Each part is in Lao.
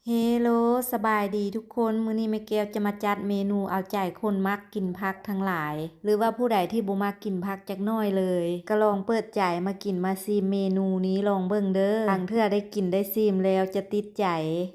ເຮໂລ ສະບາຍດີທຸກຄົນ, ມື້ນີ້ແມ່ແກ້ວຈະມາຈັດເມນູເອົາໃຈຄົນມັກກິນຜັກທັງຫຼາຍ ຫຼືວ່າຜູ້ໃດທີ່ບໍ່ມັກກິນຜັກຈັກໜ້ອຍເລີຍ ກໍລອງເປີດໃຈມາກິນມາຊີມເມນູນີ້ລອງເບິ່ງເດີ້. ບາງເທື່ອໄດ້ກິນໄດ້ຊີມແລ້ວຈະຕິດໃຈ.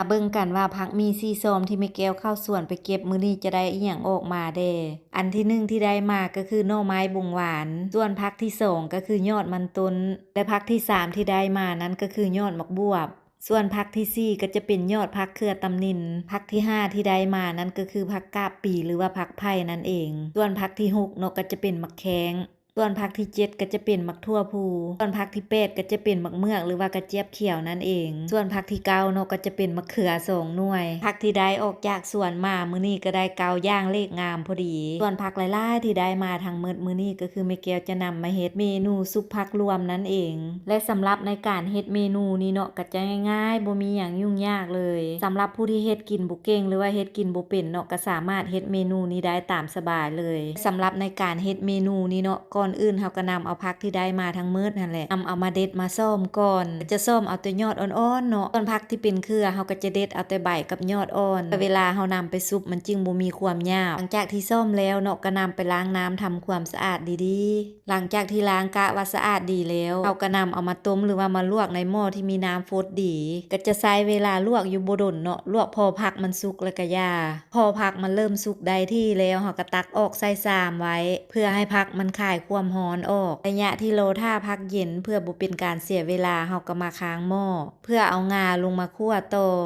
ມາເບິ່ງກັນວ່າຜັກໝີ່ສີ່ຊອມທີ່ແມ່ແກ້ວເຂົ້າສວນໄປເກັບມື້ນີ້ຈະໄດ້ອີ່ຫຍັງອອກມາແດ່. ອັນທີໜຶ່ງທີ່ໄດ້ມາກໍຄືໜໍ່ໄມ້ບົງຫວານ, ສ່ວນຜັກທີສອງກໍຄືຍອດມັນຕົ້ນ ແລະ ຜັກທີສາມທີ່ໄດ້ມານັ້ນກໍຄືຍອດໝາກບວບ. ສ່ວນຜັກທີສີ່ກໍຈະເປັນຍອດຜັກເຂືອຕຳນິນ, ຜັກທີຫ້າທີ່ໄດ້ມານັ້ນກໍຄືຜັກກາບປີ ຫຼືວ່າຜັກໄຜ່ນັ້ນເອງ, ສ່ວນຜັກທີຫົກເນາະ ກໍຈະເປັນໝາກແຂ້ງ, ສ່ວນຜັກທີເຈັດກໍຈະເປັນໝາກຖົ່ວພູ, ສ່ວນຜັກທີແປດກໍຈະເປັນໝາກເໝືອກ ຫຼືວ່າກະຈຽບຂຽວນັ້ນເອງ, ສ່ວນຜັກທີເກົ້າເນາະ ກໍຈະເປັນໝາກເຂືອສອງໜ່ວຍ. ຜັກທີ່ໄດ້ອອກຈາກສວນມາມື້ນີ້ກໍໄດ້ເກົ້າຢ່າງເລກງາມພໍດີ. ສ່ວນຜັກຫຼາຍໆທີ່ໄດ້ມາທັງໝົດມື້ນີ້ ກໍຄືແມ່ແກ້ວຈະນຳມາເຮັດເມນູຊຸບຜັກລວມນັ້ນເອງ. ແລະ ສຳລັບໃນການເຮັດເມນູນີ້ເນາະ ກໍຈະງ່າຍໆ ບໍ່ມີຫຍັງຫຍຸ້ງຍາກເລີຍ. ສຳລັບຜູ້ທີ່ເຮັດກິນບໍ່ເກັ່ງ ຫຼືວ່າເຮັດກິນບໍ່ເປັນເນາະ ກໍສາມາດເຮັດເມນູນີ້ໄດ້ຕາມສະບາຍເລີຍ. ສຳລັບໃນການເຮັດເມນູນີ້ເນາະ ກ່ອນອື່ນເຮົາກໍນຳເອົາຜັກທີ່ໄດ້ມາທັງໝົດຫັ້ນແຫຼະ ນຳເອົາມາເດັດມາສ້ອມກ່ອນ. ຈະສ້ອມເອົາແຕ່ຍອດອ່ອນໆເນາະ, ສ່ວນຜັກທີ່ເປັນເຂືອເຮົາກໍຈະເດັດເອົາແຕ່ໃບກັບຍອດອ່ອນ. ເພື່ອເວລາເຮົານຳໄປຊຸບມັນຈຶ່ງບໍ່ມີຄວາມຍາວ. ຫຼັງຈາກທີ່ສ້ອມແລ້ວເນາະ ກໍນຳໄປລ້າງນ້ຳທຳຄວາມສະອາດດີໆ. ຫຼັງຈາກທີ່ລ້າງກະວ່າສະອາດດີແລ້ວ ເຮົາກໍນຳເອົາມາຕົ້ມ ຫຼືວ່າມາລວກໃນໝໍ້ທີ່ມີນ້ຳຟົດດີ. ກໍຈະໃຊ້ເວລາລວກຢູ່ບໍ່ດົນເນາະ, ລວກພໍຜັກມັນສຸກແລ້ວກໍຢ່າ. ພໍຜັກມັນເລີ່ມສຸກໄດ້ທີ່ແລ້ວ ເຮົາກໍຕັກອອກໃສ່ຊາມໄວ້ ເພື່ອໃຫ້ຜັກມັນຄາຍຄວາມຮ້ອນອອກ. ໄລຍະທີ່ລໍຖ້າຜັກເຢັນ ເພື່ອບໍ່ເປັນການເສຍເວລາ ເຮົາກໍມາຄ້າງໝໍ້ ເພື່ອເອົາງາລົງມາຂົ້ວຕໍ່.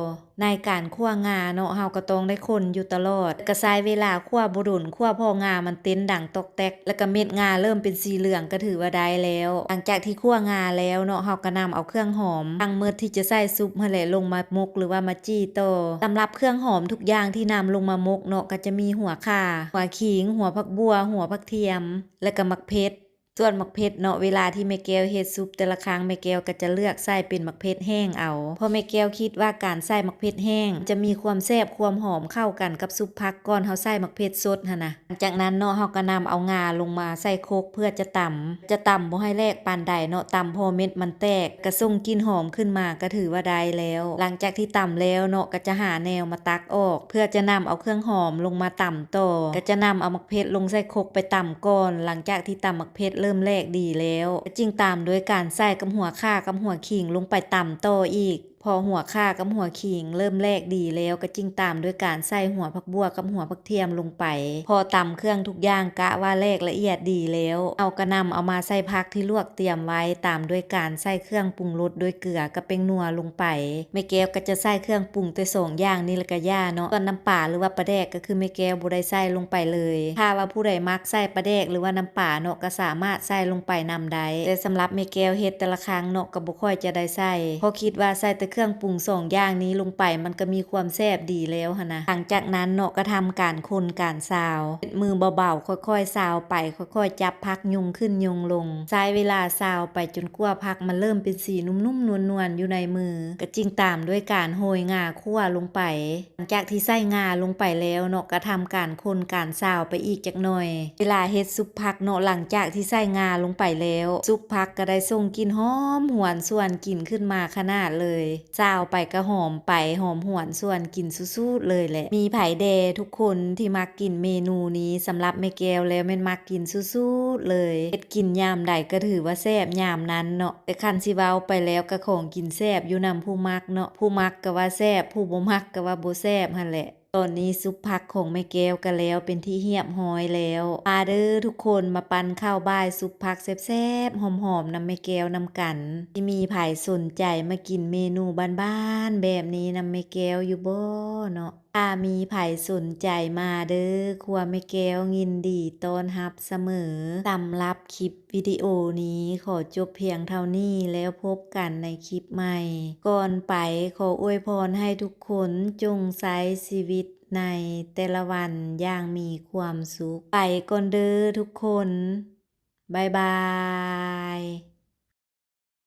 ໃນການຂົ້ວງາເນາະ ເຮົາກໍຕ້ອງໄດ້ຄົນຢູ່ຕະຫຼອດ. ກໍໃຊ້ເວລາຂົ້ວບໍ່ດົນ, ຂົ້ວພໍງາມັນເຕັ້ນດັງຕອກແຕກ ແລ້ວກໍເມັດງາເລີ່ມເປັນສີເຫຼືອງ ກໍຖືວ່າໄດ້ແລ້ວ. ຫຼັງຈາກທີ່ຂົ້ວງາແລ້ວເນາະ ເຮົາກໍນຳເອົາເຄື່ອງຫອມທັງໝົດທີ່ຈະໃສ່ຊຸບຫັ້ນແຫຼະ ລົງມາໝົກ ຫຼືວ່າມາຈີ່ຕໍ່. ສຳລັບເຄື່ອງຫອມທຸກຢ່າງທີ່ນຳລົງມາໝົກເນາະ ກໍຈະມີຫົວຂ່າ, ຫົວຂີງ, ຫົວຜັກບົ່ວ, ຫົວຜັກທຽມ ແລ້ວກໍໝາກເຜັດ. ສ່ວນໝາກເຜັດເນາະ ເວລາທີ່ແມ່ແກ້ວເຮັດຊຸບແຕ່ລະຄັ້ງ ແມ່ແກ້ວກໍຈະເລືອກໃສ່ເປັນໝາກເຜັດແຫ້ງເອົາ ເພາະແມ່ແກ້ວຄິດວ່າການໃສ່ໝາກເຜັດແຫ້ງຈະມີຄວາມແຊບຄວາມຫອມເຂົ້າກັນກັບຊຸບຜັກ ກ່ອນເຮົາໃສ່ໝາກເຜັດສົດຫັ້ນນະ. ຫຼັງຈາກນັ້ນເນາະ ເຮົາກໍນຳເອົາງາລົງມາໃສ່ຄົກເພື່ອຈະຕຳ, ຈະຕຳບໍ່ໃຫ້ແຫຼກປານໃດເນາະ, ຕຳພໍເມັດມັນແຕກ ກະສົ່ງກິ່ນຫອມຂຶ້ນມາ ກະຖືວ່າໄດ້ແລ້ວ. ຫຼັງຈາກທີ່ຕຳແລ້ວເນາະ ກະຈະຫາແນວມາຕັກອອກ ເພື່ອຈະນຳເອົາເຄື່ອງຫອມລົງມາຕຳຕໍ່. ກະຈະນຳເອົາໝາກເຜັດລົງໃສ່ຄົກໄປຕຳກ່ອນ. ຫຼັງຈາກທີ່ຕຳໝາກເຜັດເລີ່ມແຫຼກດີແລ້ວ ກະຈຶ່ງຕາມດ້ວຍການໃສ່ກັບຫົວຂ່າກັບຫົວຂີງລົງໄປຕຳຕໍ່ອີກ. ພໍຫົວຂ່າກັບຫົວຂີງເລີ່ມແຫຼກດີແລ້ວ ກະຈຶ່ງຕາມດ້ວຍການໃສ່ຫົວຜັກບົ່ວກັບຫົວຜັກທຽມລົງໄປ. ພໍຕຳເຄື່ອງທຸກຢ່າງກະວ່າແຫຼກລະອຽດດີແລ້ວ ເຮົາກະນຳເອົາມາໃສ່ຜັກທີ່ລວກຕຽມໄວ້ ຕາມດ້ວຍການໃສ່ເຄື່ອງປຸງລົດດ້ວຍເກືອກັບແປ້ງນົວລົງໄປ. ແມ່ແກ້ວກໍຈະໃສ່ເຄື່ອງປຸງແຕ່ສອງຢ່າງນີ້ລະກະຢ່າເນາະ. ສ່ວນນ້ຳປາ ຫຼືວ່າປາແດກ ກໍຄືແມ່ແກ້ວບໍ່ໄດ້ໃສ່ລົງໄປເລີຍ. ຖ້າວ່າຜູ້ໃດມັກໃສ່ປາແດກ ຫຼືວ່ານ້ຳປາເນາະ ກໍສາມາດໃສ່ລົງໄປນຳໄດ້. ແຕ່ສຳລັບແມ່ແກ້ວເຮັດແຕ່ລະຄັ້ງເນາະ ກໍບໍ່ຄ່ອຍຈະໄດ້ໃສ່ ເພາະຄິດວ່າໃສ່ແຕ່ເຄື່ອງປຸງສອງຢ່າງນີ້ລົງໄປ ມັນກໍມີຄວາມແຊບດີແລ້ວຫັ້ນນະ. ຫຼັງຈາກນັ້ນເນາະ ກໍທຳການຄົນການຊາວ ເຮັດມືເບົາໆ ຄ່ອຍໆຊາວໄປ ຄ່ອຍໆຈັບຜັກຍົງຂຶ້ນຍົງລົງ. ໃຊ້ເວລາຊາວໄປຈົນກວ່າຜັກມັນເລີ່ມເປັນສີນຸ້ມໆນວນໆຢູ່ໃນມື ກໍຈຶ່ງຕາມດ້ວຍການໂຮຍງາຂົ້ວລົງໄປ. ຫຼັງຈາກທີ່ໃສ່ງາລົງໄປແລ້ວເນາະ ກໍທຳການຄົນການຊາວໄປອີກຈັກໜ່ອຍ. ເວລາເຮັດຊຸບຜັກເນາະ ຫຼັງຈາກທີ່ໃສ່ງາລົງໄປແລ້ວ ຊຸບຜັກກໍໄດ້ສົ່ງກິ່ນຫອມຫວນຊວນກິ່ນຂຶ້ນມາຂະໜາດເລີຍ. ຊາວໄປກໍຫອມໄປ ຫອມຫວນຊວນກິ່ນສຸດໆເລີຍແຫຼະ. ມີໃຜແດ່ທຸກຄົນທີ່ມັກກິນເມນູນີ້? ສຳລັບແມ່ແກ້ວແລ້ວແມ່ນມັກກິນສຸດໆເລີຍ. ເຮັດກິນຍາມໃດກໍຖືວ່າແຊບຍາມນັ້ນເນາະ. ແຕ່ຄັນຊິເວົ້າໄປແລ້ວກໍຂອງກິນແຊບຢູ່ນຳຜູ້ມັກເນາະ, ຜູ້ມັກກໍວ່າແຊບ ຜູ້ບໍ່ມັກກໍວ່າບໍ່ແຊບຫັ້ນແຫຼະ. ຕອນນີ້ຊຸບຜັກຂອງແມ່ແກ້ວກໍແລ້ວເປັນທີ່ຮຽບຮ້ອຍແລ້ວ. ມາເດີ້ທຸກຄົນ ມາປັ້ນເຂົ້າບ່າຍຊຸບຜັກແຊບໆຫອມໆນຳແມ່ແກ້ວນຳກັນ. ຊິມີໃຜສົນໃຈມາກິນເມນູບ້ານໆແບບນີ້ນຳແມ່ແກ້ວຢູ່ບໍ່ເນາະ? ຖ້າມີໃຜສົນໃຈມາເດີ້ ຄົວແມ່ແກ້ວຍິນດີຕ້ອນຮັບສະເໝີ. ສຳລັບຄລິບວິດີໂອນີ້ຂໍຈົບພຽງເທົ່ານີ້ ແລ້ວພົບກັນໃນຄລິບໃໝ່. ກ່ອນໄປ ຂໍອວຍພອນໃຫ້ທຸກຄົນຈົ່ງໃຊ້ຊີວິດໃນແຕ່ລະວັນຢ່າງມີຄວາມສຸກ. ໄປກ່ອນເດີ້ທຸກຄົນ. ບາຍບາຍ.